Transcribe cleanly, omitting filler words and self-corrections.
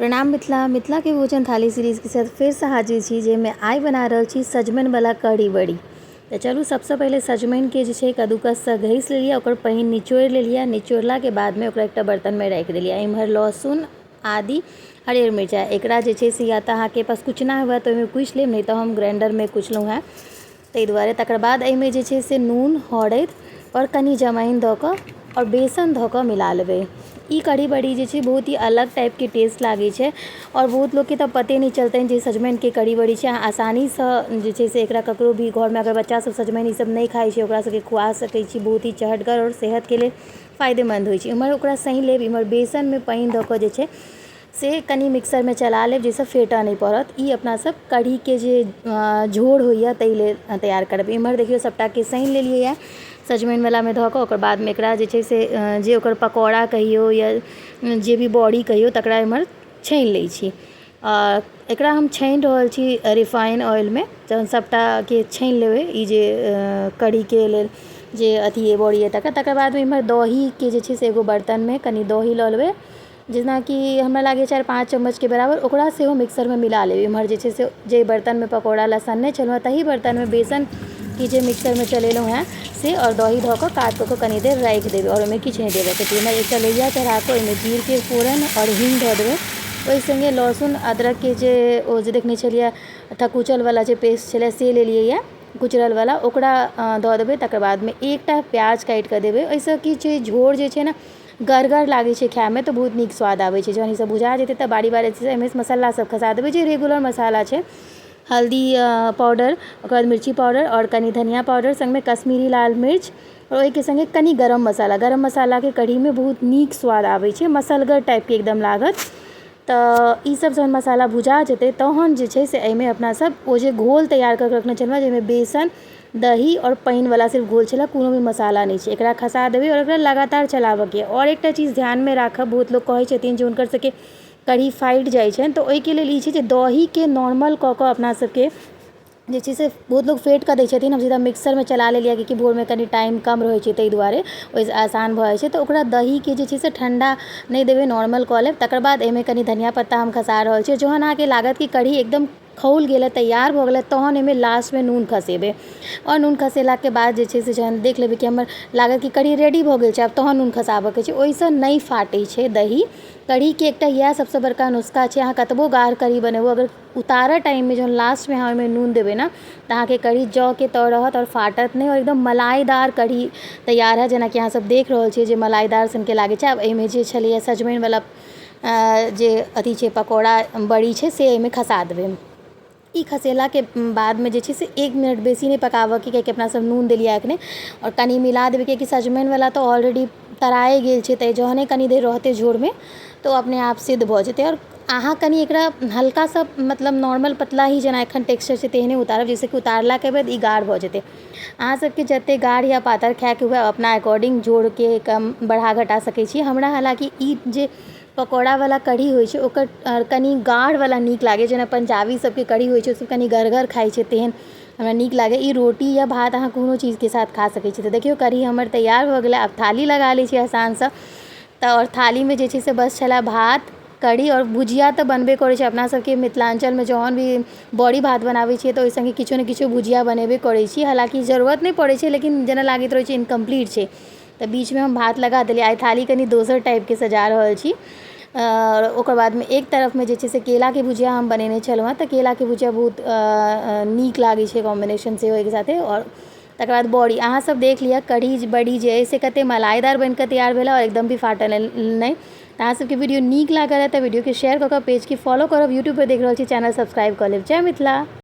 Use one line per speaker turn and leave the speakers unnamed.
प्रणाम मिथिला। मिथिलाके भोजन थाली सीरीजके साथ फेरसँ हाजिर छी, जाहिमे आइ बना रहल छी सजमनिवला कढ़ी बड़ी। तऽ चलू, सबसँ पहिले सजमनिके जे छै कद्दूकससँ घसि लेलियै, ओकर पानि निचोड़ि लेलियै। निचोड़लाके बादमे ओकरा एकटा बर्तनमे राखि देलियै। एम्हर लहसुन, आदि, हरियर मिरचाइ, एकरा जे छै से या तऽ अहाँके पास कुचना हुए तऽ ओहिमे कुचि लेब, नहि तऽ हम ग्राइंडरमे कुचलहुँ हेँ ताहि दुआरे। तकर बाद एहिमे जे छै से नून, हरदि आओर कनि जमाइन दऽ कऽ आओर बेसन धऽ कऽ मिला लेबै। ई कढ़ी बड़ी जे छै बहुत ही अलग टाइपके टेस्ट लागै छै आओर बहुत लोकके तऽ पते नहि चलतनि जे सजमनिके कढ़ी बड़ी छै। अहाँ आसानीसँ जे छै से एकरा ककरो भी घरमे अगर बच्चासभ सजमनि ईसभ नहि खाइ छै, ओकरा सबके खुआ सकै छी। बहुत ही चहटगर आओर सेहतके लेल फायदेमन्द होइ छै। एम्हर ओकरा सहि लेब, एम्हर बेसनमे पानि दऽ कऽ जे छै से कनि मिक्सरमे चला लेब, जाहिसँ फेँटऽ नहि पड़त। ई अपनासभ कढ़ीके जे झोर होइए ताहि लेल तैयार करबै। एम्हर देखियौ, सभटाके सानि लेलियैए सजमनिवलामे धऽ कऽ। ओकर बादमे एकरा जे छै से जे ओकर पकौड़ा कहियौ या जे भी बड़ी कहियौ, तकरा एम्हर छानि लै छी। एकरा हम छानि रहल छी रिफाइन ऑइलमे। जहन सभटाके छानि लेबै, ई जे कढ़ीके लेल जे अथी बड़ी अइ तकर बादमे एम्हर दहीके जे छै से एगो बर्तनमे कनि दही लऽ लेबै, जेनाकि हमरा लागैए 4-5 चम्मचके बराबर। ओकरा सेहो मिक्सरमे मिला लेबै। एम्हर जे छै से जाहि बर्तनमे पकौड़ा लए सनने छलहुँ हेँ, तही बर्तनमे बेसनके जे मिक्सरमे चलेलहुँ हेँ से आओर दही धऽ कऽ कात कऽ कऽ कनि देर राखि देबै आओर ओहिमे किछु नहि देबयके छै। एम्हर एकटा लोहिया चढ़ा कऽ ओहिमे जीरके फोरन आओर हींग धऽ देबै। ओहि सङ्गे लहसुन अदरकके जे ओ जे देखने छलियै, थकुचलवला जे पेस्ट छलै से लेलियैए, कुचरलवला, ओकरा दऽ देबै। तकर बादमे एकटा प्याज काटि कऽ देबै। ओहिसँ की छै, झोर जे छै ने गढ़गर लागै छै खायमे, तऽ बहुत नीक स्वाद आबै छै। जहन ईसभ भुजा जेतै तऽ बारी बारी से एहिमे मसाला सब खसा देबै, जे रेगुलर मसाला छै, हल्दी पाउडर, ओकर बाद मिर्ची पाउडर आओर कनि धनिया पाउडर, सङ्गमे कश्मीरी लाल मिर्च आओर ओहिके सङ्गे कनि गरम मसाला। गरम मसालाके कढ़ीमे बहुत नीक स्वाद आबै छै, मसलगर टाइपके एकदम लागत। तऽ ईसब जहन मसाला भुजा जेतै, तहन जे छै से एहिमे अपना सब ओ जे घोल तैयार कऽ के रखने छलहुँ, जाहिमे बेसन, दही आओर पानिवला सिर्फ घोल छलै, कोनो भी मसाला नहि छै, एकरा खसा देबै आओर एकरा लगातार चलाबऽके। आओर एकटा चीज ध्यानमे राखब, बहुत लोक कहै छथिन जे हुनकर सबके कढ़ी फाटि जाइ छनि, तऽ ओहिके लेल ई छै जे दहीके नॉर्मल कऽ कऽ अपना सबके जे छै से, बहुत लोक फेँट कऽ दै छथिन, हम सीधा मिक्सरमे चला लेलियै, किएकि भोरमे कनि टाइम कम रहै छै, ताहि दुआरे ओहिसँ आसान भऽ जाइ छै। तऽ ओकरा दहीके जे छै से ठण्डा नहि देबै, नॉर्मल कऽ लेब। तकर बाद एहिमे कनि धनिया पत्ता हम खसा रहल छी। जहन अहाँके लागत कि कढ़ी एकदम खौल गेलै, तैयार भऽ गेलै, तहन एहिमे लास्टमे नून खसेबै। आओर नून खसेलाके बाद जे छै से जहन देख लेबै कि हमर लागत कि कढ़ी रेडी भऽ गेल छै आब, तहन नून खसाबऽके छै। ओहिसँ नहि फाटै छै दही। कढ़ीके एकटा इएह सबसँ बड़का नुस्खा छै। अहाँ कतबो गाढ़ कढ़ी बनेबो, अगर उतारऽ टाइममे जहन लास्टमे अहाँ ओहिमे नून देबै ने, तऽ अहाँके कढ़ी जौके तौ रहत आओर फाटत नहि आओर एकदम मलाइदार कढ़ी तैयार हैत, जेनाकि अहाँ सब देख रहल छियै जे मलाइदार सनके लागै छै। आब एहिमे जे छलैए सजमनिवला जे अथी छै, पकौड़ा बड़ी छै, से एहिमे खसा देबै। ई खसेलाके बादमे जे छै से 1 मिनट बेसी नहि पकाबऽके, कियाकि अपना सब नून देलियै एखने, आओर कनि मिला देबै, कियाकि सजमनिवला तऽ ऑलरेडी तराए गेल छै। तऽ जहने कनि देर रहतै झोरमे तऽ ओ अपने आप सिद्ध भऽ जेतै। आओर अहाँ कनि एकरा हल्का सा, मतलब नॉर्मल पतला ही, जेना एखन टेक्सचर छै तेहने उतारब, जाहिसँ कि उतारलाके बाद ई गाढ़ भऽ जेतै। अहाँ सबके जते गाढ़ या पातर खायके हुए, अपना अकॉर्डिंग झोरके कम बढ़ा घटा सकै छी। हमरा हालाँकि ई जे पकौड़ावला कढ़ी होइ छै, ओकर कनि गाढ़वला नीक लागै, जेना पंजाबी सबके कढ़ी होइ छै, ओसब कनि गढ़गर खाइ छै, तेहन हमरा नीक लागैए। ई रोटी या भात, अहाँ कोनो चीजके साथ खा सकै छी। तऽ देखियौ, कढ़ी हमर तैयार भऽ गेलै। आब थाली लगा लै छी आसानसँ। तऽ आओर थालीमे जे छै से बस छलै भात, कढ़ी आओर भुजिया तऽ बनबे करै छै। अपना सबके मिथिलाञ्चलमे जहन भी बड़ी भात बनाबै छियै, तऽ ओहि सङ्गे किछो ने किछो भुजिया बनेबे करै छी। हालाँकि जरूरत नहि पड़ै छै, लेकिन जेना लागैत रहै छै इनकम्प्लीट छै, तऽ बीचमे हम भात लगा देलियै। आइ थाली कनि दोसर टाइपके सजा रहल छी। आओर ओकर बादमे एक तरफमे जे छै से केलाके भुजिया हम बनेने छलहुँ हेँ। तऽ केलाके भुजिया बहुत नीक लागै छै कॉम्बिनेशन सेहो एहिके साथे। आओर तकर बाद बड़ी। अहाँ सब देख लिअ, कढ़ी बड़ी जे अइ से कते मलाइदार बनि कऽ तैयार भेल आओर एकदम भी फाटल नहि। तऽ अहाँ सबके वीडियो नीक लागल तऽ वीडियोके शेयर कऽ कऽ पेजके फॉलो करब। यूट्यूब पर देख रहल छी, चैनल सब्सक्राइब कऽ लेब। जय मिथिला।